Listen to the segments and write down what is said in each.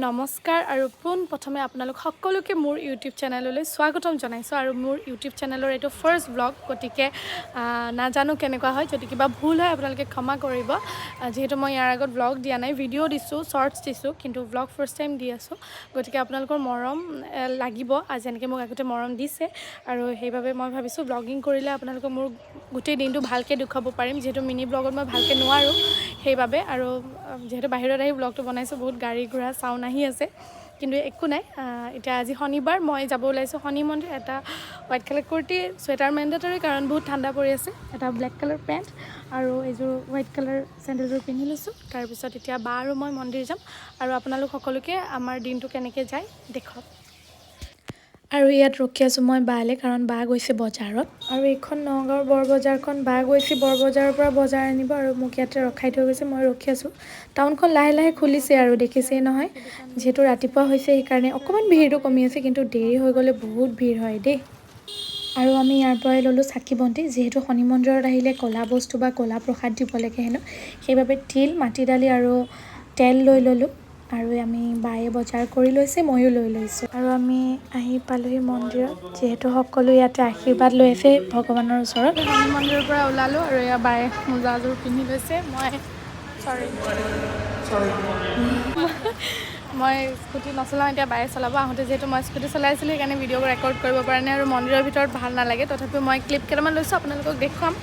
নমস্কাৰ আৰু পোনপ্ৰথমে আপোনালোক সকলোকে মোৰ ইউটিউব চেনেললৈ স্বাগতম জনাইছোঁ। আৰু মোৰ ইউটিউব চেনেলৰ এইটো ফাৰ্ষ্ট ব্লগ, গতিকে নাজানো কেনেকুৱা হয়। যদি কিবা ভুল হয় আপোনালোকে ক্ষমা কৰিব। যিহেতু মই ইয়াৰ আগত ব্লগ দিয়া নাই, ভিডিঅ' দিছোঁ, শ্বৰ্টছ দিছোঁ, কিন্তু ব্লগ ফাৰ্ষ্ট টাইম দি আছোঁ। গতিকে আপোনালোকৰ মৰম লাগিব, যেনেকৈ মোক আগতে মৰম দিছে। আৰু সেইবাবে মই ভাবিছোঁ ব্লগিং কৰিলে আপোনালোকক মোৰ গোটেই দিনটো ভালকৈ দেখুৱাব পাৰিম, যিহেতু মিনি ব্লগত মই ভালকৈ নোৱাৰোঁ সেইবাবে। আৰু যিহেতু বাহিৰত আহি ব্লগটো বনাইছোঁ, বহুত গাড়ী ঘোঁৰা চাউণ্ড আহি আছে, কিন্তু একো নাই। এতিয়া আজি শনিবাৰ, মই যাব ওলাইছোঁ শনি মন্দিৰ। এটা white colour kurti, sweater mandatory, কাৰণ বহুত ঠাণ্ডা পৰি আছে, এটা ব্লেক কালাৰ পেণ্ট আৰু এইযোৰ হোৱাইট কালাৰ চেণ্ডেলযোৰ পিন্ধি লৈছোঁ। তাৰপিছত এতিয়া বা আৰু মই মন্দিৰ যাম আৰু আপোনালোক সকলোকে আমাৰ দিনটো কেনেকৈ যায় দেখুৱাম। আৰু ইয়াত ৰখি আছোঁ মই বালৈ, কাৰণ বা গৈছে বজাৰত। আৰু এইখন নগাঁৱৰ বৰ বজাৰখন, বা গৈছে বৰ বজাৰৰ পৰা বজাৰ আনিব আৰু মোক ইয়াতে ৰখাই থৈ গৈছে। মই ৰখি আছোঁ। টাউনখন লাহে লাহে খুলিছে আৰু দেখিছেই নহয়, যিহেতু ৰাতিপুৱা হৈছে সেইকাৰণে অকণমান ভিৰটো কমি আছে, কিন্তু দেৰি হৈ গ'লে বহুত ভিৰ হয় দেই। আৰু আমি ইয়াৰ পৰাই ল'লোঁ চাকি বন্তি, যিহেতু শনি মন্দিৰত আহিলে ক'লা বস্তু বা ক'লা প্ৰসাদ দিব লাগে হেনো, সেইবাবে তিল, মাটি দালি আৰু তেল লৈ ল'লোঁ। আৰু আমি বায়ে বজাৰ কৰি লৈছে, ময়ো লৈ লৈছোঁ। আৰু আমি আহি পালোহি মন্দিৰত, যিহেতু সকলো ইয়াতে আশীৰ্বাদ লৈ আছে ভগৱানৰ ওচৰত। শনি মন্দিৰৰ পৰা ওলালোঁ আৰু এয়া বায়ে মোজা এযোৰ পিন্ধি লৈছে। মই চৰি, মই স্কুটি নচলাওঁ, এতিয়া বায়ে চলাব। আহোঁতে যিহেতু মই স্কুটি চলাইছিলোঁ সেইকাৰণে ভিডিঅ' ৰেকৰ্ড কৰিব পৰা নাই আৰু মন্দিৰৰ ভিতৰত ভাল নালাগে। তথাপিও মই ক্লিপ কেইটামান লৈছোঁ, আপোনালোকক দেখুৱাম।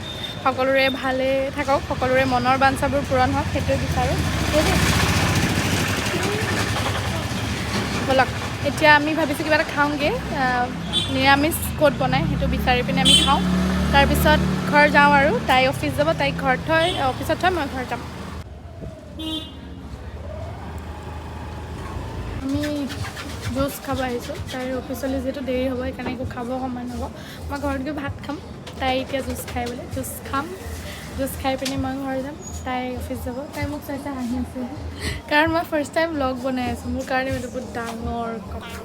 সকলোৰে ভালে থাকক, সকলোৰে মনৰ বাঞ্ছাবোৰ পূৰণ হওক, সেইটোৱে বিচাৰোঁ। ব'লক, এতিয়া আমি ভাবিছোঁ কিবা এটা খাওঁগৈ। নিৰামিষ ক'ত বনায় সেইটো বিচাৰি পিনে আমি খাওঁ, তাৰপিছত ঘৰ যাওঁ। আৰু তাই অফিচ যাব, তাইক ঘৰত থৈ, অফিচত থৈ মই ঘৰ যাম। আমি জুচ খাব আহিছোঁ। তাইৰ অফিচলৈ যিহেতু দেৰি হ'ব সেইকাৰণে একো খাব সময় নহ'ব। মই ঘৰত গৈ ভাত খাম, তাই এতিয়া জুচ খাই বোলে, জুচ খাম। জুচ খাই পিনে মই ঘৰ যাম, তাই অফিচ যাব। তাই মোক চাই চাই হাঁহি আছে, কাৰণ মই ফাৰ্ষ্ট টাইম ব্লগ বনাই আছোঁ, মোৰ কাৰণে এইটো বহুত ডাঙৰ কথা।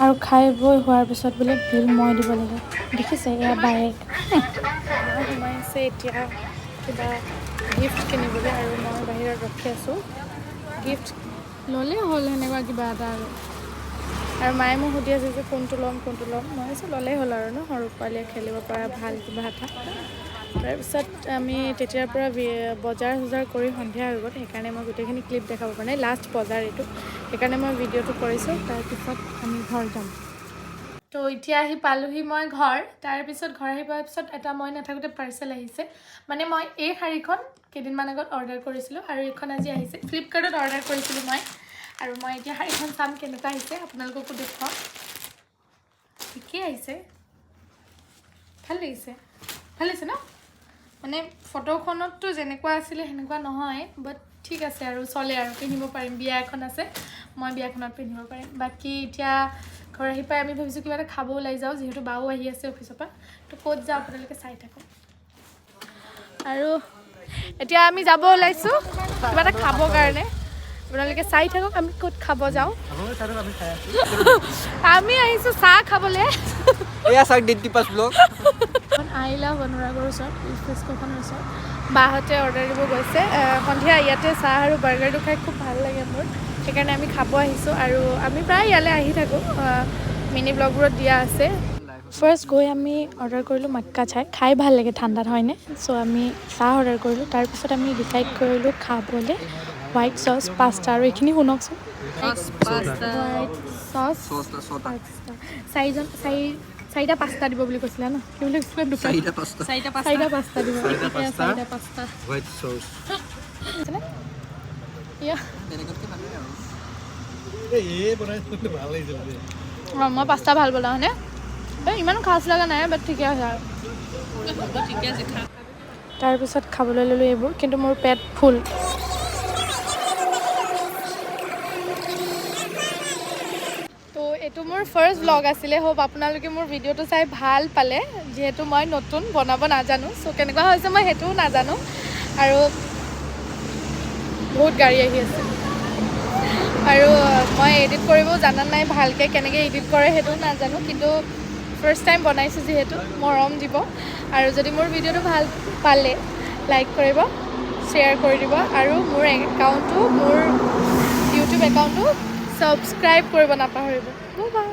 আৰু খাই বৈ হোৱাৰ পিছত বোলে বিল মই দিব লাগে। দেখিছে, এয়া বায়েক সোমাইছে এতিয়া কিবা গিফ্ট কিনিবলৈ আৰু মই বাহিৰত ৰখি আছোঁ। গিফ্ট ল'লেই হ'ল সেনেকুৱা কিবা এটা। আৰু আৰু মায়ে মোক সুধি আছে যে কোনটো ল'ম কোনটো ল'ম। মই ভাবিছোঁ ল'লেই হ'ল আৰু ন, সৰু পোৱালীয়ে খেলিব পৰা ভাল কিবা এটা। তাৰপিছত আমি তেতিয়াৰ পৰা বজাৰ চজাৰ কৰি সন্ধিয়া হৈ গ'ল, সেইকাৰণে মই গোটেইখিনি ক্লিপ দেখাব পৰা নাই। লাষ্ট বজাৰ এইটো, সেইকাৰণে মই ভিডিঅ'টো কৰিছোঁ। তাৰপিছত আমি ঘৰ যাম। তো এতিয়া আহি পালোহি মই ঘৰ। তাৰপিছত ঘৰ আহি পোৱাৰ পিছত এটা মই নাথাকোঁতে পাৰ্চেল আহিছে। মানে মই এই শাৰীখন কেইদিনমান আগত অৰ্ডাৰ কৰিছিলোঁ আৰু এইখন আজি আহিছে। ফ্লিপকাৰ্টত অৰ্ডাৰ কৰিছিলোঁ মই। আৰু মই এতিয়া শাৰীখন চাম কেনেকুৱা আহিছে, আপোনালোককো দেখুৱাম। ঠিকেই আহিছে, ভাল লাগিছে, ভাল লাগিছে ন? মানে ফটোখনততো যেনেকুৱা আছিলে সেনেকুৱা নহয়, বাট ঠিক আছে আৰু চলে আৰু পিন্ধিব পাৰিম। বিয়া এখন আছে, মই বিয়াখনত পিন্ধিব পাৰিম। বাকী এতিয়া ঘৰ আহি পাই আমি ভাবিছোঁ কিবা এটা খাব ওলাই যাওঁ, যিহেতু বাও আহি আছে অফিচৰ পৰা। তো ক'ত যাওঁ আপোনালোকে চাই থাকক। আৰু এতিয়া আমি যাব ওলাইছোঁ কিবা এটা খাবৰ কাৰণে, আপোনালোকে চাই থাকক আমি ক'ত খাব যাওঁ। আমি আহিছোঁ চাহ খাবলৈ। এয়া চাওক ডিটি পাছ ব্লগ। I love অনুৰাগৰ ওচৰত, ফ্ৰেস্কোখনৰ ওচৰত বাহঁতে অৰ্ডাৰ দিব গৈছে। সন্ধিয়া ইয়াতে চাহ আৰু বাৰ্গাৰটো খাই খুব ভাল লাগে মোৰ, সেইকাৰণে আমি খাব আহিছোঁ। আৰু আমি প্ৰায় ইয়ালৈ আহি থাকোঁ, মিনি ব্লগবোৰত দিয়া আছে। ফাৰ্ষ্ট গৈ আমি অৰ্ডাৰ কৰিলোঁ মাক্কা চাই, খাই ভাল লাগে ঠাণ্ডাত হয়নে? চ' আমি চাহ অৰ্ডাৰ কৰিলোঁ। তাৰপিছত আমি ডিচাইড কৰিলোঁ খাবলৈ হোৱাইট চচ পাস্তা। আৰু এইখিনি শুনকচোন, হোৱাইট চচ পাস্তা চাৰিজন চাৰিটা পাস্তা দিব বুলি কৈছিলে ন? কি বুলি কৈছিলে? চাৰিটা পাস্তা দিব। চাৰিটা পাস্তা হোৱাইট চচ। অঁ, মই পাস্তা ভাল বনাওঁ হয়নে? এই ইমানো খাচ লগা নাই, বাট ঠিকে আছে আৰু। তাৰপিছত খাবলৈ ল'লোঁ এইবোৰ, কিন্তু মোৰ পেট ফুল। তো এইটো মোৰ ফাৰ্ষ্ট ব্লগ আছিলে, হোপ আপোনালোকে মোৰ ভিডিঅ'টো চাই ভাল পালে। যিহেতু মই নতুন, বনাব নাজানো, চ' কেনেকুৱা হৈছে মই সেইটোও নাজানো। আৰু বহুত গাড়ী আহি আছে আৰু মই এডিট কৰিবও জানা নাই ভালকৈ, কেনেকৈ এডিট কৰে সেইটোও নাজানো। কিন্তু ফাৰ্ষ্ট টাইম বনাইছোঁ যিহেতু, মৰম দিব। আৰু যদি মোৰ ভিডিঅ'টো ভাল পালে লাইক কৰিব, শ্বেয়াৰ কৰি দিব আৰু মোৰ একাউণ্টটো, মোৰ ইউটিউব একাউণ্টটো ছাবস্ক্ৰাইব কৰিব নাপাহৰিব। বাই।